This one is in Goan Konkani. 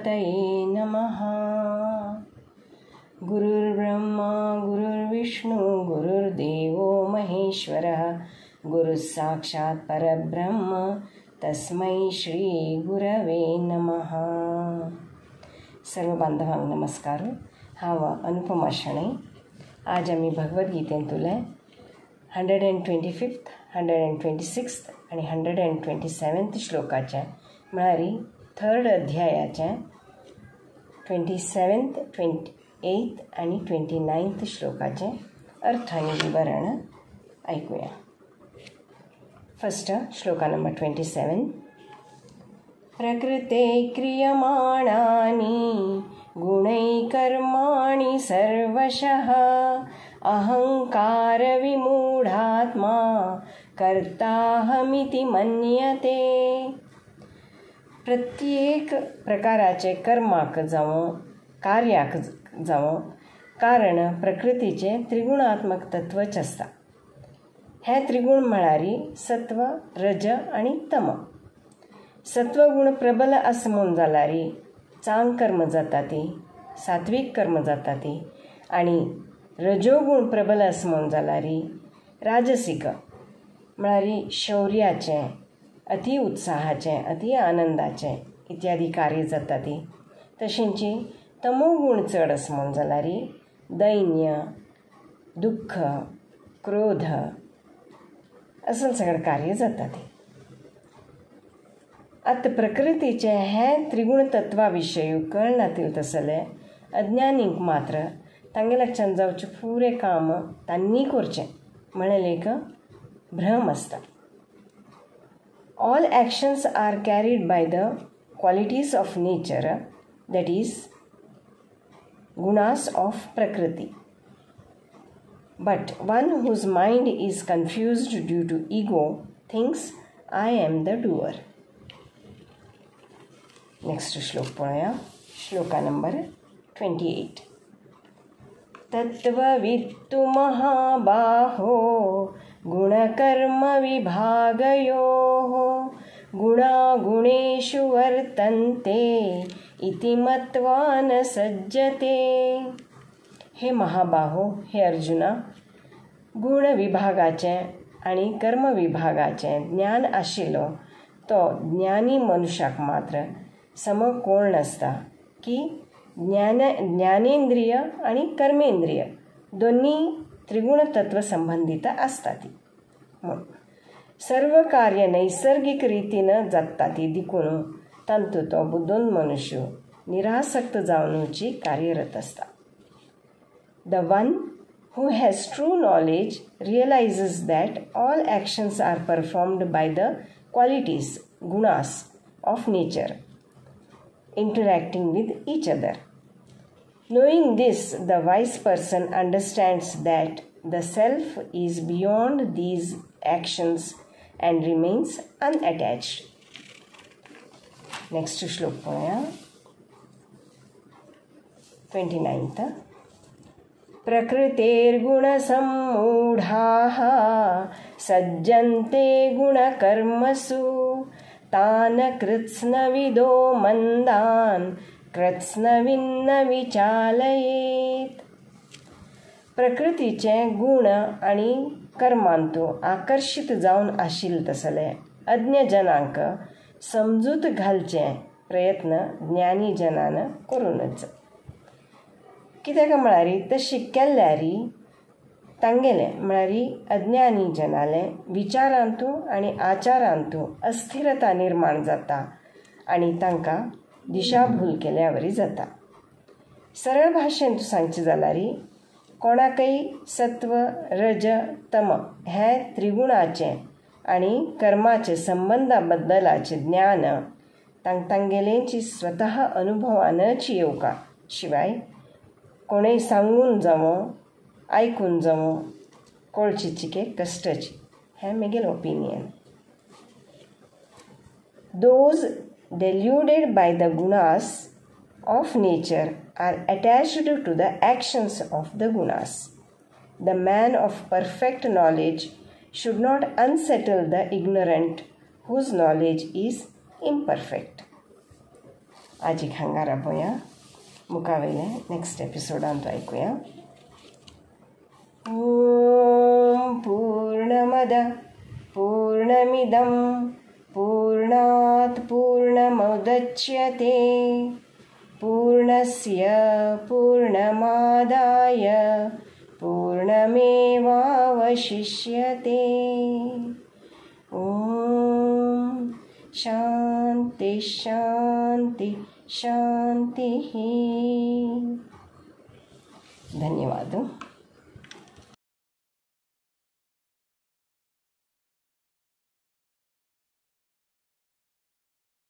गणपतये नमः. गुरुर्ब्रह्मा गुरुर्विष्णु गुरुर्देवो महेश्वरः. गुरुः साक्षात् परब्रह्म तस्मै श्री गुरवे नमः. सर्व बांधवांक नमस्कार. हांव अनुपमा शणै. आज आमी भगवद्गीतेंतुले 125th, 126th आनी 127th श्लोकाचें म्हळ्यार थर्ड अध्यायाचें 27th, 28th आनी 29th श्लोकाचें अर्थ आनी विवरण आयकुया. First shloka number 27. प्रकृते क्रियमाणानि गुणैः कर्माणि सर्वशः अहंकार विमूढात्मा कर्ताहमिति मन्यते. प्रत्येक प्रकाराचे कर्माक जावं कार्याक जावं कारण प्रकृतीचें त्रिगुणात्मक तत्वच आसता. हे त्रिगुण म्हळ्यार सत्व, रज आनी तम. सत्वगुण प्रबल आस म्हूण जाल्यार चांग कर्म जाता ती, सात्वीक कर्म जाता ती, आनी रजोगुण प्रबल आस म्हूण जाल्यार राजसीक म्हळ्यार शौर्याचें, अति उत्साहाचें, अति आनंदाचें इत्यादी कार्य जाता ती. तशेंच तमोगुण चड आस म्हूण जाल्यार दैन्य, दुख्ख, क्रोध असं सगळें कार्य जाता ती. आतां प्रकृतीचें हें त्रिगुण तत्वा विशय कळनातील तसले अज्ञानींक मात्र तांगेल्याच्यान जावचें पुरें काम तांणी करचें म्हणलें एक भ्रम आसता. All actions are carried by the qualities of nature, that is gunas of prakriti. But one whose mind is confused due to ego thinks I am the doer. Next shlok पळोवया. श्लोका नंबर 28. तत्त्ववित्तु महाबाहो गुणकर्म विभागयोः गुणागुणेषु वर्तन्ते इति मत्वा न सज्जते. हे महाबाहो, हे अर्जुना, गुण विभागाचें आनी कर्म विभागाचें ज्ञान आशिल्लो तो ज्ञानी मनुष्याक मात्र सम कोण नासता की ज्ञानेंद्रिय आनी कर्मेंद्रिय दोन्ही त्रिगुण तत्व संबंधित आसता ती. सर्व कार्य नैसर्गिक रितीन जाता ती देखून तांतू तो बुद्दोन मनुष्य निरासक्त जावनूची कार्यरत आसता. The one who has true knowledge realizes that all actions are performed by the qualities, gunas of nature, interacting with each other. Knowing this, the wise person understands that the self is beyond these actions and remains unattached. Next shlok पळोवया. 29th. प्रकृतेर्गुणसम्मूढाः सज्जन्ते गुणकर्मसु तान् कृत्स्नविदो मंदान् कृत्स्नविन्न विचालयेत्. प्रकृतीचे गुण आनी कर्मांतु आकर्शीत जावन आशिल्ले तसले अज्ञ जनांक समजूत घालचे प्रयत्न ज्ञानी जनान करूनच. कित्याक म्हळ्यार तशी केल्यार तांगेलें म्हळ्यार अज्ञानी जनालें विचारांतू आनी आचारांतू अस्थिरता निर्माण जाता आनी तांकां दिशाभूल केल्या वरी जाता. सरळ भाशेंत सांगचें जाल्यार कोणाकय सत्व, रज, तम हे त्रिगुणाचें आनी कर्माचे संबंदा बद्दलाचें ज्ञान तांगेलेंची स्वतः अनुभवानच येवका शिवाय कोणेय सांगून जावं आयकून जावं कळची चिके कश्टाची. हें म्हगेलें opinion. Those deluded by the gunas of nature are attached to the actions of the gunas. The man of perfect knowledge should not unsettle the ignorant whose knowledge is imperfect. आजीक हांगा राबोया, मुखावेले नेक्स्ट एपिसोडांत आयकुया. ओम पूर्णमद पूर्णमिदं पूर्णात् पूर्णमुदच्यते पूर्णस्य पूर्णमादाय पूर्णमेवावशिष्यते. ओम शांति शांति शांति. धन्यवाद.